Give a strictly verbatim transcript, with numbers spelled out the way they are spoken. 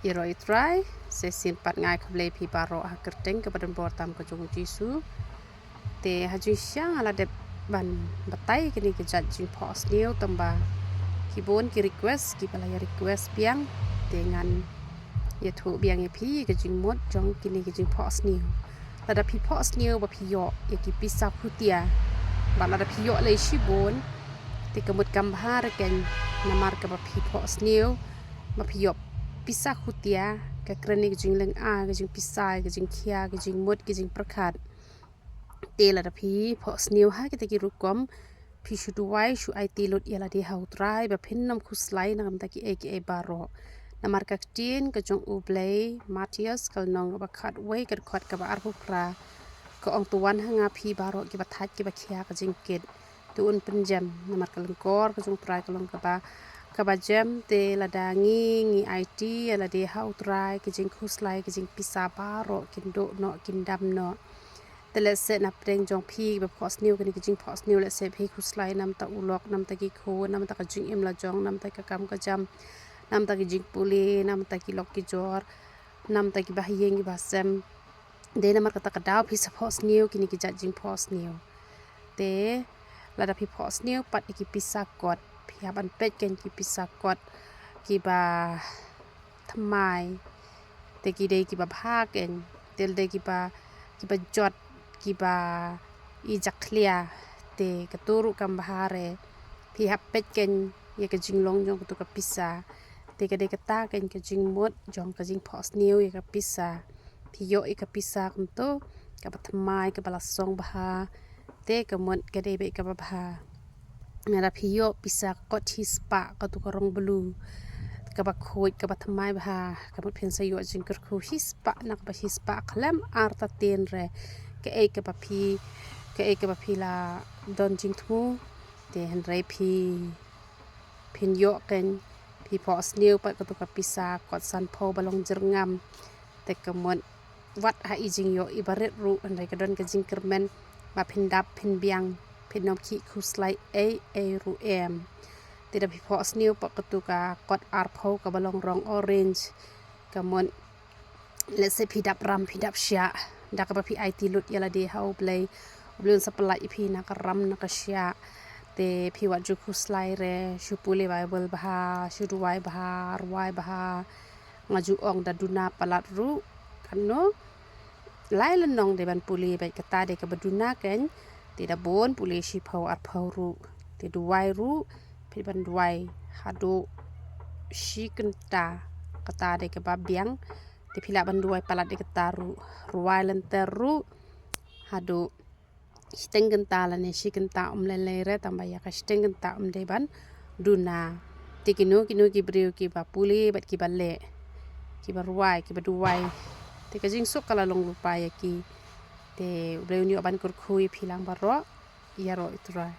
Ïaroh ïa u Trai, sa shisien pat nga ai khublei ïa phi baroh ha ka kyrteng kaba donbor tam ka jong u Jisu. Te ha jingshisha nga la dep ban batai kine ki jait jingphohsniew tang ba ki bun ki request, kiba la ïa request biang. Te ngan ïathuh biang ïa phi ka jingmut jong kine ki jingphohsniew. Lada phi phohsniew ba phi ïoh ïa ki pisa khutia, bad lada phi ïoh lei shibun, te ka mut kam bha re keiñ, namar kaba phi phohsniew ba phi ïoh pisa khutia, ka kren ïa ka jinglynga, ka jingpisa, ka jingkhia, ka jingmut, ka jingpyrkhat. Te lada phi phohsniew ha kita ki rukom, phi shu duwai, shu aiti lut ïa lade ha u Trai ba phin ym khuslai na ka bynta kiei kiei baroh. Namar ka ktien ka jong U Blei, Mathaios ka lynnong kaba khatwei, ka dkhot kaba arphew phra, ka ong, "To wan ha nga phi baroh kiba thait kiba khia ka jingkit, to un pynjem, namar ka lyngkor ka jong u Trai ka long kaba, kaba jem." Te lada ngi, ngi aiti ïa lade ha u Trai, ka jingkhuslai, ka jingpisa baroh kin duh noh, kin dam noh. Te lehse na pdeng jong phi ba phohsniew kine ki jingphohsniew, lehse phi khuslai namar u lok, namar ki khun, namar ka jingim la jong, namar ka kam ka jam, namar ki jingpule, namar ki lok ki jor, namar ki bahaïing ki bahasem. Dei namar kata ka daw phi sa phohsniew kine ki jait jingphohsniew. Te lada phi phohsniew pat ïa ki pisa kot, phi hap ban peit keiñ ki pisa kot kiba thymmai. Te ki dei kiba bha keiñ, te dei kiba, kiba jot, kiba i jakhlia. Te kato ruh kam bha re, phi hap peit keiñ ïa ka jinglong jong kato ka pisa. Te ka dei kata keiñ ka jingmut jong ka jingphohsniew ïa ka pisa. Phi ïoh ïa ka pisa kumto, kaba thymmai, kaba la song bha. Te ka mut ka dei beit kaba bha. Lada phi ïoh pisa kot shispah, kato ka rong blue, kaba khuid, kaba thymmai bha, ka mut phin sa ïoh jingkyrkhu shispah, na kaba shispah khlem artatien re. Kaei kaba phi, kaei kaba phi la don jingthmu, te hynrei phi, phin ïoh keiñ, phi phohsniew pat kato ka pisa kot sanphew ba long jyrngam. Te ka mut wat ha i jingïoh iba rit ruh, hynrei ka don ka jingkyrmen ba phin dap, phin biang, phin ym khih khuslai ei ei ruh em. Te da phi phohsniew pat kato ka kot arphew kaba long rong orange, ka mut lehse phi dap ram, phi dap shiah, da kaba phi aiti lut ïa lade ha U Blei, U Blei un sa pyllait ïa phi na ka ram na ka shiah. Te phi wat ju khuslai re, shu pule Baibl bha, shu duwai bha, rwai bha. Nga ju ong da duna palat ruh, katno lai lynnong dei ban pule beit, kata dei kaba duna keiñ. Te da bun pule shiphew arphew ruh. Te duwai ruh, phi ban duwai haduh shi kynta, kata dei kaba biang. Te phi lah ban duwai palat ïa kata ruh. Rwai lynter ruh haduh shiteng kynta lane shi kynta, ym lei lei re, tang ba ïa ka shiteng kynta ym dei ban duna. Te kino kino ki briew kiba pule bad kiba leh, kiba rwai, kiba duwai, te ka jingsuk ka la long lypa ïa ki. Te U Blei un ïoh ban kyrkhu ïa phi lang baroh. Ïaroh ïa u Trai.